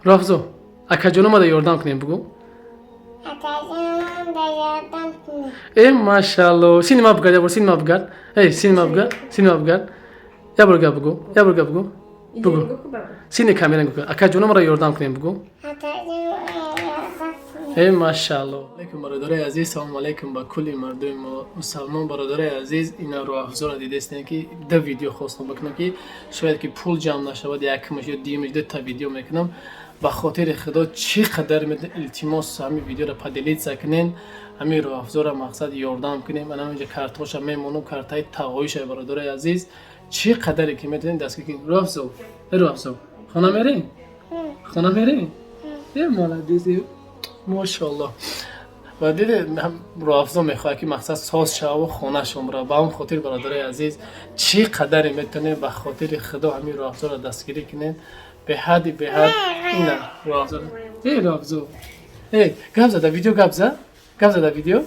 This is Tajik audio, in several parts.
Руҳафзо, акаҷономада ёрдам кунем, бугӯ. Акаҷонам да ёрдам кунем. Э, машалло, сини ма бугард, ябор сини ма бугард. Эй, сини ма бугард, сини ма бугард. Ябор гап бугӯ, ябор гап бугӯ. Бугӯ. Сини камера нигоҳ кун. Акаҷономаро ёрдам кунем, бугӯ. Акаҷонам ёрдам кунем. Э, машалло. Алейкум, бародарои азиз, салому алейкум ба кулли мардуми мусалмон. Бародарои азиз, ина Руҳафзоро дидестем, ки ду видео хостам бикунам, ки шояд ки пул ҷамъ нашавад, якмаш ё дуюмаш дута видео мекунам. Ба хотири Худо, чӣ қадар метавонед, илтимос, ҳамин видеоро поделиться кунен, ҳамин Руҳафзоро мақсад ёрдам кунем. Ана инҷа картоша мемонам, картаи тағоиша. Бародарои азиз, чӣ қадаре ки метавонед, дастгир кунед. Руҳафзо, э, Руҳафзо, хона мерем, хона мерем. Э, молодец, мошоалло. Ва диде, Руҳафзо мехоҳад, ки мақсад соз шаву хонашон бира. Ба ҳамн хотир, бародарои азиз, чӣ қадаре метавонед, ба хотири Худо ҳамин Руҳафзоро дастгирӣ кунед. Беҳади беҳад ина Руҳафзо. Э, Руҳафзо, э, гап зада, видео гап за, гап зада, видео,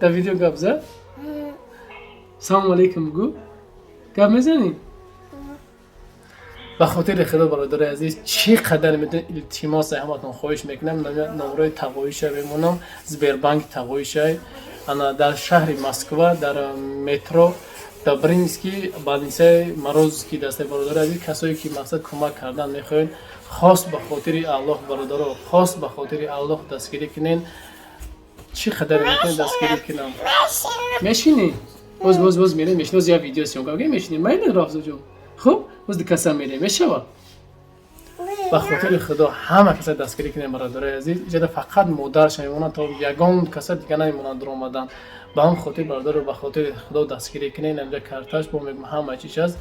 дар видео гап за. Салому алейкум бугӯ. Гап мезанӣ? Ба хотири Худо, бародарои азиз, чӣ қадар метавонед, илтимос, ҳаматон хоҳиш мекунам. Номрои тағоиша мемонам, Сбербанк тағоишай. Ана дар шаҳри Москва, дар метро Добрынинский, больницаи Морозовский дастаи. Бародарои азиз, касое ки мақсад кӯмак кардан мехоҳед, хос ба хотири Аллоҳ, бародаро, хос ба хотири Аллоҳ дастгирӣ кунед. Чӣ қадаре метавонед, дастгирӣ кунам. Мешинӣ? Боз, боз, боз мерем, мешинӣ. Боз як видео съёмка мешинӣ. Майли, Руҳафзоҷон? Хуб, боз дикаса мерем, мешава. Ба хотири Худо ҳама каса дастгирӣ кунем, бародарои азиз. Иҷода фақат модарша мемонад, то ягон каса дига намемонад дуромадан. Ба ҳам хотир, бародаро, ба хотири Худо дастгирӣ кунем. Инҷа карташ бо мегӯм, ҳама чиз аст.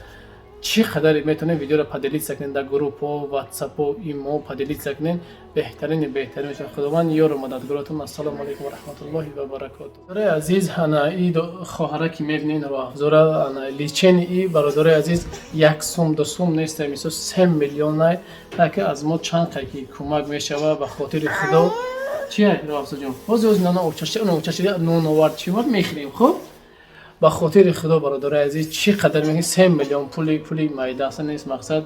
Чӣ қадаре метавонем, видеоро поделиться кунем, дар группҳо, ватсапҳо, имо поделиться кунем. Беҳтарини беҳтарин мешавад. Худованд ёру мададгоротон. Ассалому алайкум ва раҳматуллоҳи ва баракоту. Бародарои азиз, ана и хоҳара ки мебинед, Руҳафзора, ана лечение и, бародарои азиз, як сум, ду сум нест, мисол 3 миллионай. Таки аз мо чанд қай ки кӯмак мешава, ба хотири Худо. Чия, Руҳафзоҷон? Ҳозир, ҳозир нана очаши нон овард, чӣ овард, мехӯрем. Хуб, ба хотири Худо, бародарои азиз, чӣ қадар мегӯем, 3 миллион пули майдаста нест. Мақсад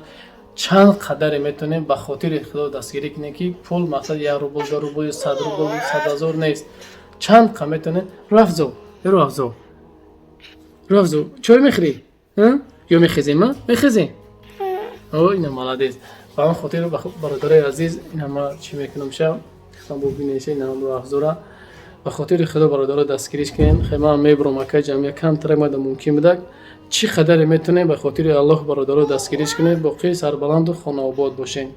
чанд қадаре метавонем, ба хотири Худо дастгирӣ кунем, ки пул мақсад 1 рубл, 2 рубл, 100 рубл, 100 000 нест. Чанд қа метавонем. Руҳафзо, Руҳафзо, Руҳафзо, чой мехӯрӣ ё мехезем? Мехезем. О, ина молодец. Ба ҳамн хотир, бародарои азиз, ина ма чӣ мекунам, ша бубинеша. Ина Руҳафзора ба хотири Худо, бародаро, дастгириш кунем. Хема мебурам, ака ҷамъия камтарак мада мумкин будак. Чӣ қадаре метавонем, ба хотири Аллоҳ, бародаро, дастгириш кунем. Боқӣ сарбаланду хонаобод бошем.